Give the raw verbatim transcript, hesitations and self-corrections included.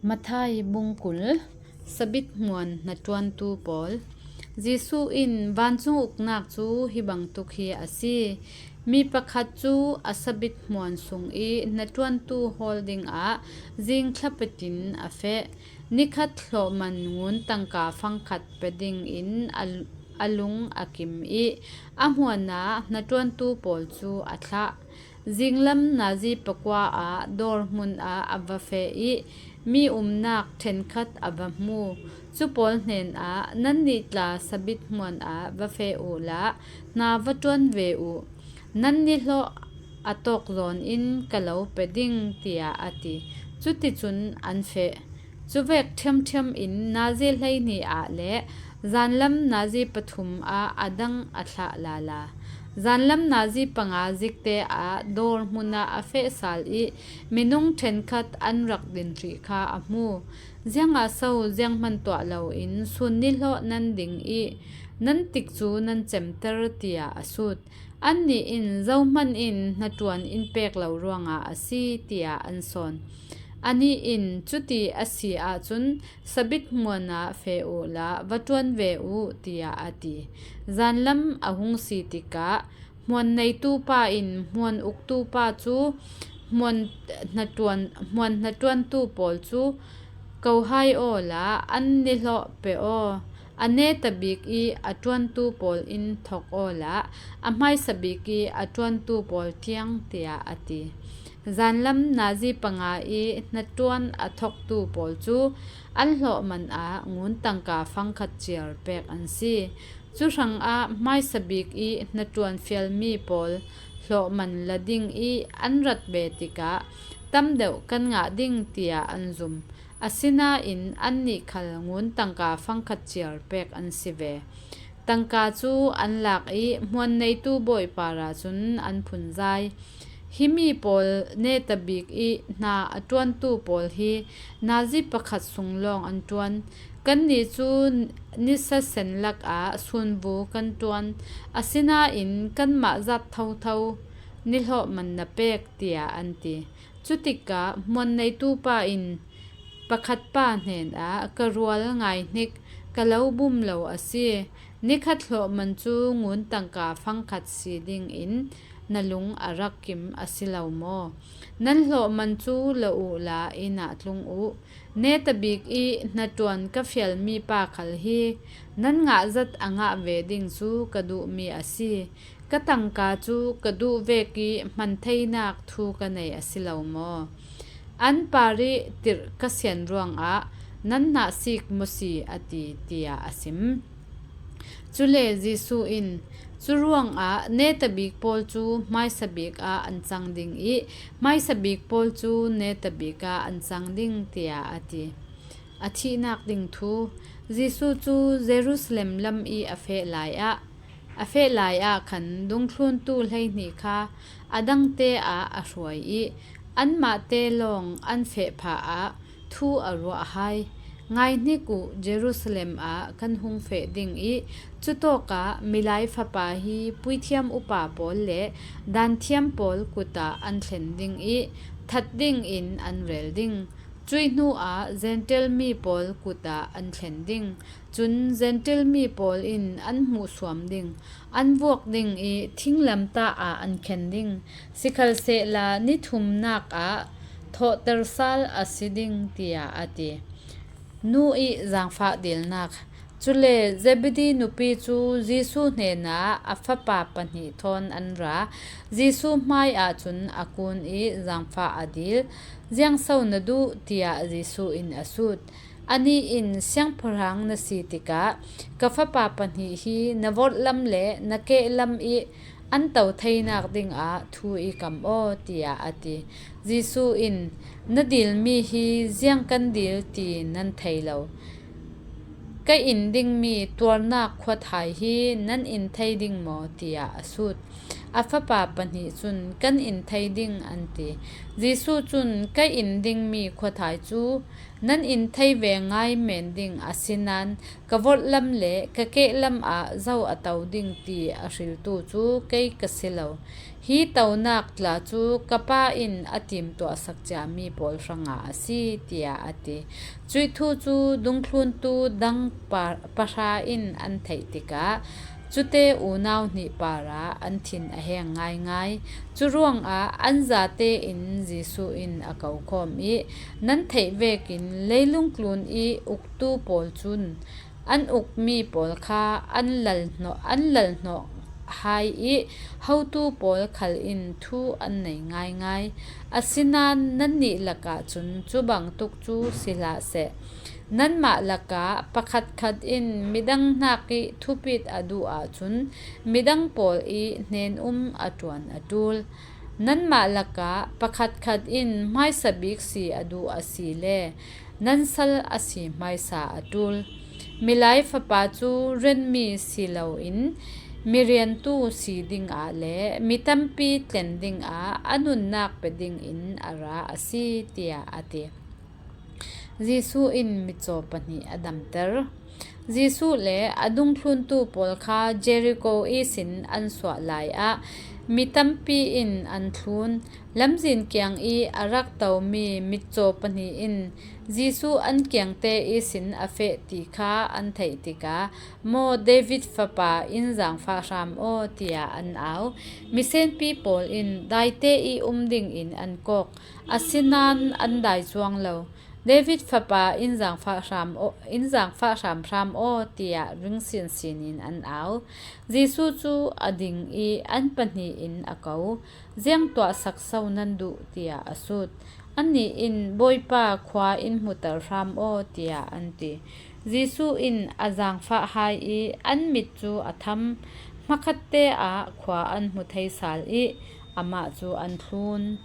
Matthai bung kul. Sabbath hmuan hnaṭuantu pawl. Jesuh in, "Vancung uknak cu hi bangtuk hi a si: Mi pakhat cu a Sabbath hmuan sung i hnaṭuantu hawl dingah zing thlapatin a feh. Nikhat hlawhman ngun tangka fangkhat pe dingin a, a lung a kim i a hmuan ah hnaṭuantu pawl cu a thlah. Zinglam nazi pakua ah dawr hmun ah a va feh i mi umnak ṭhenkhat a va hmu. Cu pawl hnenah, 'Nannih tla Sabbath hmuan ah va feh uhla hna va ṭuan ve uh. Nan nihlawh a tawk zawn in ka lo pe ding,' tiah a ti. Cuticun an feh. Cuvek ṭhiamṭhiam in nazi hleihnih ah le zanlam nazi pathum ah a dang a thlah lala. Zanlam nazi panga zikte ah dawr hmun ah a feh sal i minung ṭhenkhat an rak din hrih kha a hmu. 'Ziangah so zianghman tuah loin sun nihlawh nan ding i nan tikcu nan cemter?' tiah a sut. Annih in, 'Zohman in hnaṭuan in pek lo ruangah a si,' tiah an sawn. Anih in, 'Cuti a si ahcun Sabbath hmuan ah feh uhla va ṭuan ve uh,' tiah a ti. Zanlam a hung si tikah hmuan neitu pa in hmuan uktu pa cu hmuan hnaṭuan, hmuan hnaṭuantu pawl cu, 'Ko hai awla an nihlawh pe aw. A neta bik i a ṭuantu pawl in thok awla a hmaisa bik i a ṭuantu pawl ṭiang,' tiah a ti. Zanlam nazi panga i hnaṭuan a thoktu pawl cu an hlawhman ah ngun tangka fangkhat ciar pek an si. Cu hrangah hmaisa bik i hnaṭuan fialmi pawl hlawhman la ding i an rat ve tikah tam deuh kan ngah ding tiah an zum. Asinain annih khal ngun tangka fangkhat ciar pek an si ve. Tangka cu an lak i hmuan neitu bawipa ra cun an phunzai. 'Hi mi pawl neta bik i hna a ṭuantu pawl hi nazi pakhat sung lawng an ṭuan. Kannih cu nisa sen lakah sunvu kan ṭuan. Asinain kanmah zat thotho nihlawhman na pek,' tiah an ti. Cutikah hmuan neitu pa in pakhat pa hnenah, 'Ka rual, ngaihnik, ka lo bum lo a si. Nikhat hlawhman cu ngun tangka fangkhat si dingin na lung a rak kim a si lo maw? Nan hlawhman cu la uhla inn ah tlung uh. Neta bik i hnaṭuan ka fialmi pa khal hi nan ngah zat a ngah ve ding cu ka duhmi a si. Ka tangka cu ka duh vek i hman theinak thu ka nei a si lo maw? An par i tirh ka sian ruangah nan hnah sik maw si?' a ti, tiah a sim. Cule Jesuh in, 'Cu ruangah neta bik pawl cu hmaisa bik ah an cang ding i hmaisa bik pawl cu neta bik ah an cang ding,' tiah a ti. A thihnak ding thu. Jesuh cu Jerusalem lam i a feh lai ah, a feh lai ah khan dungthluntu hleihnih kha a dangte ah a hruai i anmahte lawng an feh phah ah thu a ruah hai. 'Ngaihnik uh, Jerusalem ah kan hung feh ding i cutawkah Milai Fapa hi puithiam upa pawl le daanthiam pawl kut ah an thlen ding i that dingin an rel ding. Cuih hnuah Jentail mi pawl kut ah an thlen ding. Cun Jentail mi pawl in an hmuhsuam ding, an vuak ding i thinglamtah ah an khen ding. Sikhalsehla ni thumnak ah thawhter sal a si ding,' tiah a ti. Nu i zaangfah dilnak. Cule Zebedi nupi cu Jesuh hnenah a fapa pahnih thawn an ra. Jesuh hmai ah cun a kun i zaangfah a dil. "Ziangso na duh?" tiah Jesuh in a sut. Anih in, "Siangpahrang na si tikah ka fapa pahnih hi na vorhlam le na kehlam i an to theinak dingah thu i kam aw," tiah a ti. Jesuh in, "Na dilmi hi ziang kan dil ti nan thei lo. Ka in dingmi tuarnak khuathai hi nan in thei ding maw?" tiah a sut. a fapa pahnih cun, "Kan in thei ding," an ti. Jesuh cun, "Ka in dingmi khuathai cu nan in thei ve ngai men ding, asinain ka vorhlam le ka kehlam ah zo a to ding ti a hriltu cu kei ka si lo. Hi tonak tla cu ka Pa in a timtuahsak ciami pawl hrangah a si," tiah a ti. Cuih thu cu dungthluntu dang pa-, pahra in an theih tikah, cute unau hnih parah an thin a heng ngaingai. Curuangah an zate in Jesuh in a ko khawm i, "Nan theih vekin leilung tlun i uktu pawl cun an ukmi pawl kha an lalhnawh, an lalhnawh hai i, hotu pawl khal in thu an nei ngaingai. Asinain nannih lakah cun cu bangtuk cu si hlah seh. Nanmah lakah pakhatkhat in midang hnak i thupit a duh ahcun midang pawl i hnen-um a ṭuan a ṭul. Nanmah lakah pakhatkhat in hmaisa bik si a duh a si le nan sal a si hmaisa a ṭul. Milai Fapa cu rianmi si loin miriantu si dingah le mi tampi tlen dingah a nunnak pe dingin a ra a si," tiah a ti. Jesuh in mitcaw pahnih a damter. Jesuh le a dungthluntu pawl kha Jericho ihsin an suah lai ah mi tampi in an thlun. Lamzin kiang i a rak tomi mitcaw pahnih in Jesuh an kiangte ihsin a feh ti kha an theih tikah, "Maw David Fapa, in zaangfah hram aw," tiah an au. Misenpi pawl in daite i um dingin an kawk, asinain an dai cuang lo. "David Fapa, in zaangfah hram aw, in zaangfah hramhram aw," tiah ring sinsin in an au. Jesuh cu a ding i an pahnih in a ko. "Ziang tuahsak so nan duh?" tiah a sut. Annih in, "Bawipa, khua in hmuter hram aw," tiah an ti. Jesuh in a zaangfah hai i an mit cu a tham. Hmakhatte ah khua an hmu thei sal i amah cu an thlun.